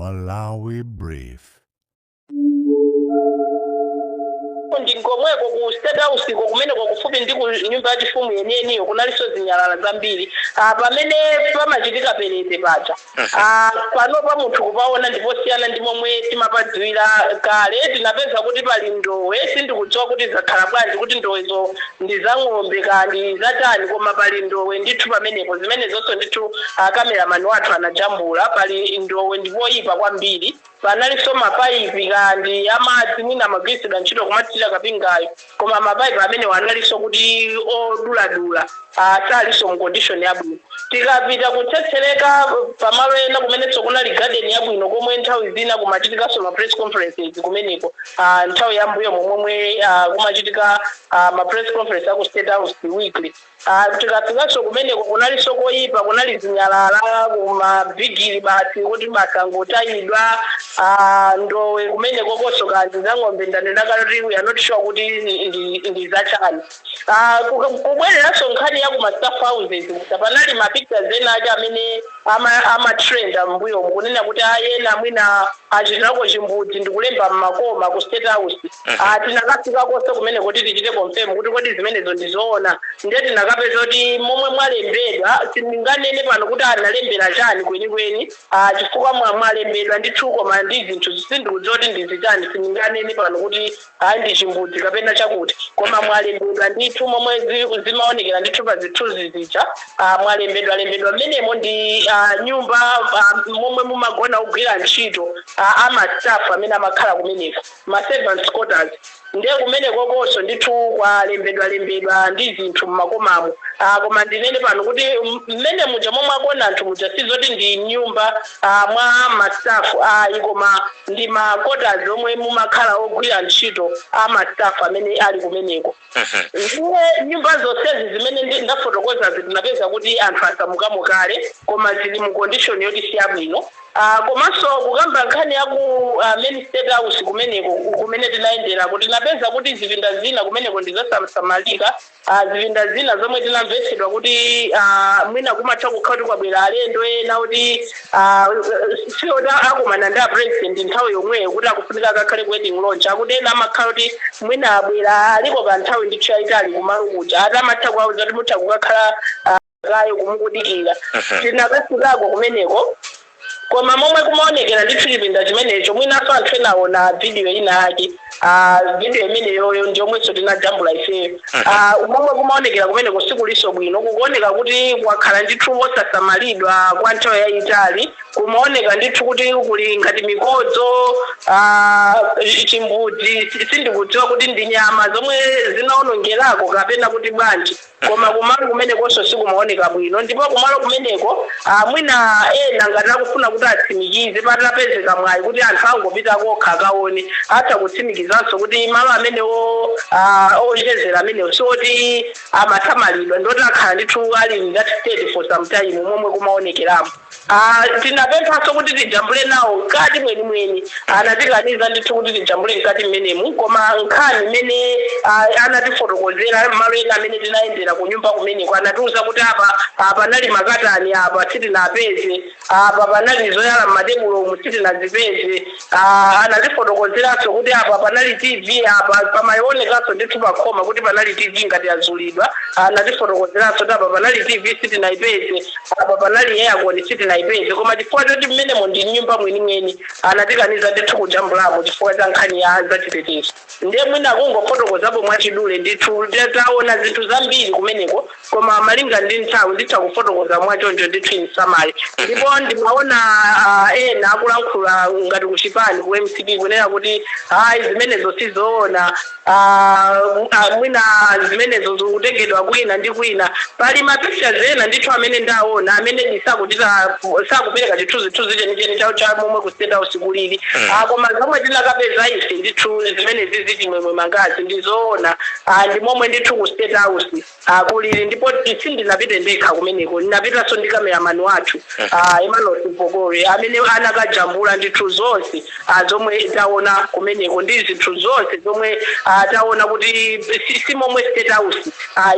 Malawi Brief. Ndi komweko ku State House ko, kumeneko kufupi ndi ku nyumba yachifumu yeniyeniyo, kunalinso zinyalala zambiri. Pamene pamachitika perete paja, panopa munthu kupaona ndiposiyana ndi momwe timapadziwira kale. Tinapeza kuti pali ndowe. Sindikudziwa kuti zakhala bwanji, kuti ndowezo ndi za ng'ombe kandi zatani, koma pali ndowe ndithu pamenepo. Zimene zonso ndithu cameraman wathu anajambula. Pali ndowe ndipoyipa kwambiri. Panalinso mapaipi kandi amadzi, mwina amagwiritsidwa ntchito kumathira kapingayo, koma mapaipi amenewo analinso kuti oduladula, salinso mu condition yabwino. Tikapita kutsetsereka pamalo ena kumenenso kunali garden yabwino, komwe nthawi zina kumachitikanso ma press conferences kumeneko, nthawi yambuyo momwe kumachitika ma press conference aku State House weekly. Tikafikanso kumeneko kunalinso koyipa. Kunali zinyalala kumabigiri basi, kuti basi angotayidwa. Ndowe kumeneko konso kandi za ng'ombe, ndanena kale kuti we are not sure kuti ndi zachani. Kubwereranso nkhani ya kuma staff houses kusa, panali ma pictures ena ake amene ama trend mbuyomu, kunena kuti ayena mwina achitirako chimbudzi ndikulemba mmakoma ku State House. Tinakafika konse kumene kuti tichite confirm kuti kodi zimenezo ndizoona. Ndiye tinakapeza kuti momwe mwalembedwa, sindinganene pano kuti analembera chani kwenikweni, chifukwa mwalembedwa ndithu, koma ndi zinthu sindikudziwa kuti ndizichani. Sindinganene pano kuti ayi, ndi chimbudzi kapena chakuti, koma mwalembedwa ndithu momwe zimaonekera ndithu pa zithunzi zija. Mwalembedwa lembedwa mmenemo ndi nyumba momwe mumagona kugwira ntchito ama staff amene amakhala kumeneko, ma servants quarters. Ndiye kumeneko konso ndithu kwalembedwa lembedwa ndi zinthu mmakomamo. Koma ndinene pano kuti mmene muja momwe akona anthu muja, sizoti ndi nyumba mwa ma staff ayi, koma ndi ma quarters omwe mumakhala ogwira ntchito ama staff amene ali kumeneko. Ndiye nyumba zonsezi zimene ndafotokozazi, tinapeza kuti anthu asamukamo kale, koma zili mu condition yoti siyabwino. Komanso kukamba nkhani ya ku main State House kumeneko kumene tinayenderako, tinapeza kuti zipinda zina kumeneko ndizosamalika. Zipinda zina zomwe tinamvetsedwa kuti mwina kumatha kukhala kuti kwabwera alendo ena kuti sioti akumana ndi a President nthawi yomweyo, kuti akufunika akakhale ku wedding launch, akuti ena amakhala kuti mwina abwera aliko kanthawi ndithu yayitali kumalo kuja, ati amatha kuwauza kuti mutha kukakhala kayo kumukudikira. Tinakafikako kumeneko, koma momwe kumaonekera ndithu chipinda chimenecho, mwinaso anthu ena aona video ina yake, video imeneyoyo ndiyomwenso tinajambula ifeyo. Momwe kumaonekera kumeneko sikuliso bwino. Kukuoneka kuti kwakhala ndithu wosasamalidwa kwa nthawi yayitali. Kumaoneka ndithu kuti kuli ngati mikodzo, chimbudzi. Sindikudziwa kuti ndi nyama zomwe zinaonongerako kapena kuti bwanji, koma kumalo kumenekonso sikumaoneka bwino. Ndipo kumalo kumeneko, mwina ena ngati akufuna kuti atsimikize, patapezeka mwayi kuti anthu angopita kokha akaone, atha kutsimikizanso kuti malo amenewo ochezera amenewo sioti amasamalidwa, ndoti akhala ndithu ali in that state for some time momwe kumaonekeramo. Tinapemphanso kuti tijambule nawo mkati mwenimweni, anatikaniza ndithu kuti tijambule mkati mmenemu. Koma nkhani imene anatifotokozera malo ena amene tinayendera ku nyumba kumeneko, anatiuza kuti apa panali makatani, apa sitinapeze, apa panali zoyala m'matebulo umu, sitinazipeze. Anatifotokozeranso kuti apa panali TV, apa pamaonekanso ndithu pakhoma kuti panali TV ngati yazulidwa. Anatifotokozeranso kuti apa panali TV, sitinayipeze, apa panali aircon, sitinayipeze. Koma chifukwa choti mmenemo ndi nyumba mwenimweni, anatikaniza ndithu kujambulamo chifukwa cha nkhani ya zachitetezo. Ndiye mwina kungofotokozapo mwachidule ndithu, taona zinthu zambiri kumeneko, koma malinga ndi nthawi nditha kufotokoza mwachoncho ndithu in summary. Ndipo ndimaona ena akulankhula ngati kuchipani ku MCP, kunena kuti hayi, zimenezo sizoona, mwina zimenezo zikutengedwa kwina ndi kwina. Pali ma pictures ena ndithu amene ndaona amene sakuchita, sakupereka chithunzithunzi chenicheni chawo cha momwe ku State House kulili. Koma zomwe tinakapeza ife ndithu zimene zizi, Chimwemwe Mangazi, ndizoona, ndi momwe ndithu ku State House kulili. Ndipo sindinapite ndekha kumeneko, ndinapitanso ndi cameraman wathu, Emmanuel Mpokore, amene anakajambula ndithu zithunzi zimene Ndinakajambula ndithu zonse zomwe taona kumeneko ndi zinthu zonse zomwe taona kuti si momwe State House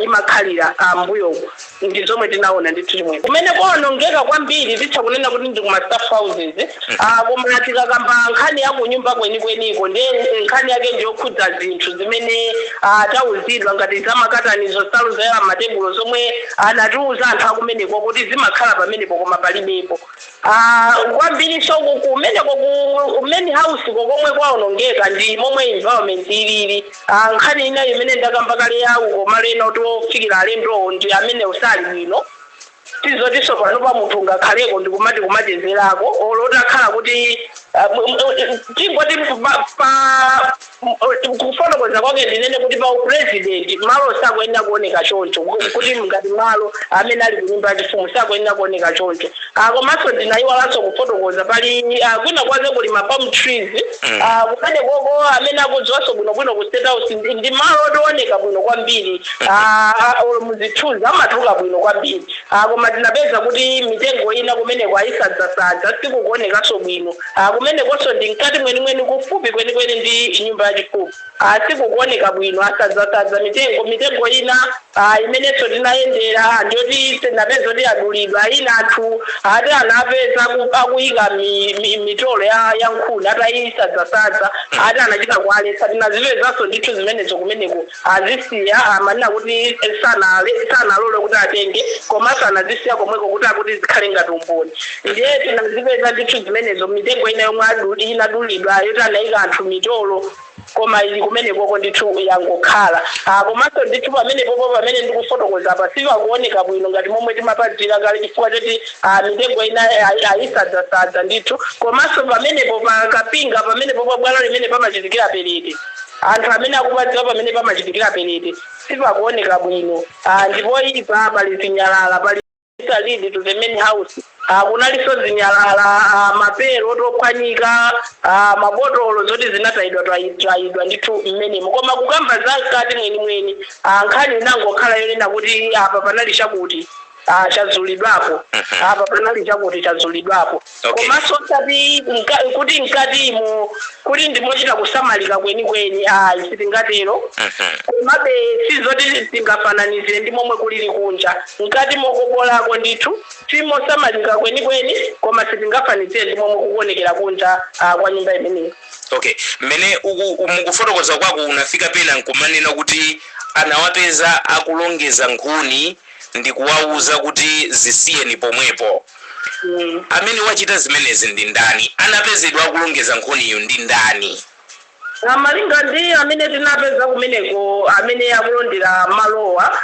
imakhalira mbuyomo, ndi zomwe tinaona ndithu. Chimwe kumene kwaonongeka kwambiri titha kunena kuti ndi kuma staff houses, koma tikakamba nkhani ya kunyumba kwenikweniko, ndi nkhani yake ndiyokhudza zinthu zimene tauzidwa ngati zamakatanizo, nsalu za matebulo, zomwe anatiuza anthu akumeneko kuti zimakhala pamenepo koma palibepo. Kwambiriso kumeneko ku main house komwe kwaonongeka ndi momwe environment ilili. Nkhani ina imene ndakamba kale yawo, koma leno tofikira alendowo ndi amene usali bwino. Tizotinso pano pa munthu ngakhaleko ndikumati kumachezerako, olo utakhala kuti tingoti kufotokoza kwake ndinene kuti pa upresident malo sakuyenera kuoneka choncho, kuti ngati malo amene ali kunyumba yachifumu sakuyenera kuoneka choncho. Komanso ndinayiwalanso kufotokoza, pali kwina kwake kuli ma palm trees kumene koko amene akudziwanso bwinobwino ku State House ndi malo otioneka bwino kwambiri. Olo muzithunzi amatuluka bwino kwambiri. Koma tinapeza kuti mitengo ina kumeneko ayisadzasadza, sikukuonekanso bwino. Kumenekonso ndi mkati mwenimweni, kufupi kwenikweni ndi nyumba yachifumu. Sikukuoneka bwino, asadzasadza mitengo. Mitengo ina imenenso tinayendera ndiyoti tinapeza kuti adulidwa. Ina anthu ati anapeza akuyika mitolo ya nkhuni atayisadzasadza, ati anachita kualetsa. Tinazipezanso ndithu zimenezo kumeneko, azisiya, amanena kuti sanalole kuti atenge, komanso anazisiya komweko kuti akuti zikhale ngati umboni. Ndiye tinazipeza ndithu zimenezo, mitengo ina yomwe inadulidwa yoti anayika anthu mitolo, koma ili kumenekoko ndithu yangokhala. Komanso ndithu pamenepopo pamene ndikufotokoza apa sipakuoneka bwino ngati momwe timapadzira kale, chifukwa choti mitengo ina ayisadzasadza ndithu. Komanso pamenepo pakapinga pamenepo pabwalo limene pamachitikira perete, anthu amene akupadziwa pamene pamachitikira perete, sipakuoneka bwino. Ndipo ipa pali zinyalala, pali lead to the main house, kunalinso zinyalala, mapero otophwanyika, mabotolo zoti zinatayidwa tayidwa ndithu mmenemo. Koma kukamba za mkati mwenimweni, nkhani inangokhala yonena kuti apa panali chakuti chazulidwapo, apa panali chakuti chazulidwapo. Komanso osati kuti mkatimo kuti ndimochita kusamalika kwenikweni, ayi, sitingatero. Komabe sizoti tingafananizire ndi momwe kulili kunja. Mkati mokobolako ndithu simosamalika kwenikweni, koma sitingafanizire ndi momwe kukuonekera kunja kwa nyumba imeneyi. Okay, mmene uku mukufotokoza kwako unafika pena nkumanena kuti anawapeza akulongeza nkhuni ndi kuwauza kuti zisiyeni pomwepo. Amene wachita zimenezi ndi ndani? Anapezedwa akulongeza nkhuniyo ndi ndani? Malinga ndi amene tinapeza kumeneko amene akulondera malowa,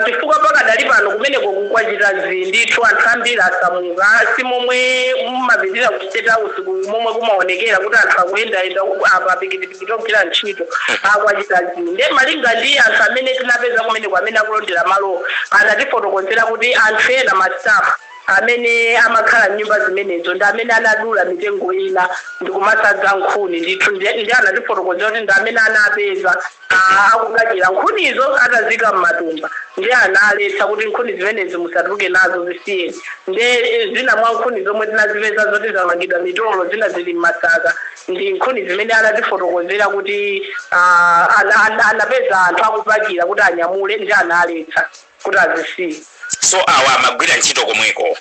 chifukwa pakadali pano kumeneko kukwachita ndithu anthu ambiri asamuka, si momwe mumapitira ku State House momwe kumaonekera kuti anthu akuyendayenda apa pikitipikiti ogwira ntchito, akwachita nde malinga ndi anthu amene tinapeza kumeneko amene akulondera malowa, anatifotokozera kuti anthu ena, ma staff amene amakhala mnyumba zimenezo, ndi amene anadula mitengo ina ndikumasadza nkhuni ndithu. Ndi anatifotokozera kuti ndi amene anapeza akudakira nkhunizo atazika m'matumba, ndi analetsa kuti nkhuni zimenezi musatuluke nazo, zisiyeni. Ndi zina mwa nkhuni zomwe tinazipeza zoti zamangidwa mitolo, zina zili m'masaka, ndi nkhuni zimene anatifotokozera kuti anapeza anthu akupakira kuti anyamule, ndi analetsa kuti azisiye. So awa amagwira ntchito komweko?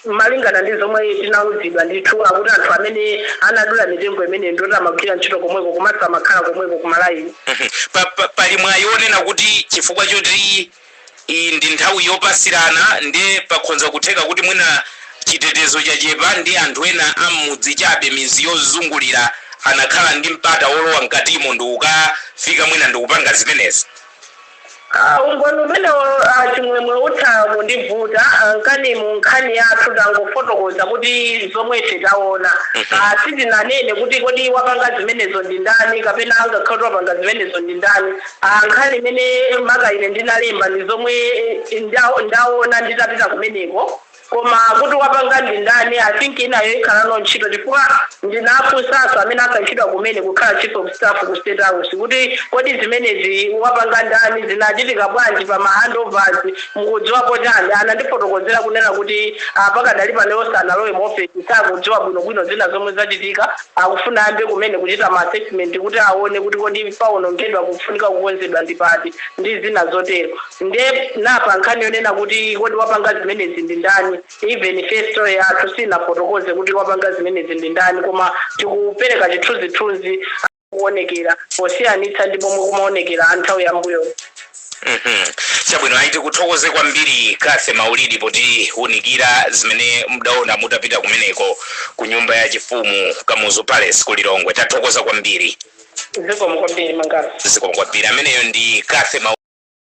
Malingana ndi zomwe tinauzidwa ndithu, akuti anthu amene anadula mitengo imene ndoti amagwira ntchito komweko, komanso amakhala komweko kumalaini. Pali mwayi wonena kuti chifukwa choti iyi ndi nthawi yopasirana, ndi pakhonza kutheka kuti mwina chitetezo chachepa ndi anthu ena am'mudzi chabe, mizi yozungulira, anakhala ndi mpata wolowa mkatimo ndi kukafika mwina ndikupanga zimenezi? Umboni umenewo, chimwemwe, utha kundivuta. Nkani mu nkhani yathu tangofotokoza kuti zomwe ife taona. Sitinanene kuti kodi wapanga zimenezo ndi ndani kapena angakhale kuti wapanga zimenezo ndi ndani. Nkhani imene maka ine ndinalemba ndi zomwe ndaona nditapita kumeneko. Koma kuti wapanga ndi ndani, I think inayo ikhalano ntchito, chifukwa ndinafunsanso amene asankhidwa kumene kukhala chief of staff ku State House kuti kodi zimenezi wapanga ndani, zinachitika bwanji pa ma handovers, mukudziwapo chani? Anandifotokozera kunena kuti pakadali pano sanalowe mu office, sakudziwa bwinobwino zina zomwe zachitika. Akufuna ayambe kumene kuchita ma assessment kuti aone kuti kodi paonongedwa, kufunika kukonzedwa ndi pati, ndi zina zotero. Nde napa nkhani yonena kuti kodi wapanga zimenezi ndi ndani, even first story yathu sinafotokoze kuti wapanga zimenezi ndi ndani, koma tikupereka chithunzithunzi kuonekera posiyanitsa ndi momwe kumaonekera anthawi yambuyo. Chabwino, ayi, tikuthokoze kwambiri, Kathe Maulidi, potiwunikira zimene mudaona mutapita kumeneko ku nyumba ya chifumu, Kamuzu Palace ku Lilongwe. Tathokoza kwambiri. Zikomo kwambiri, Mangala. Zikomo kwambiri. Ameneyo ndi Kathe.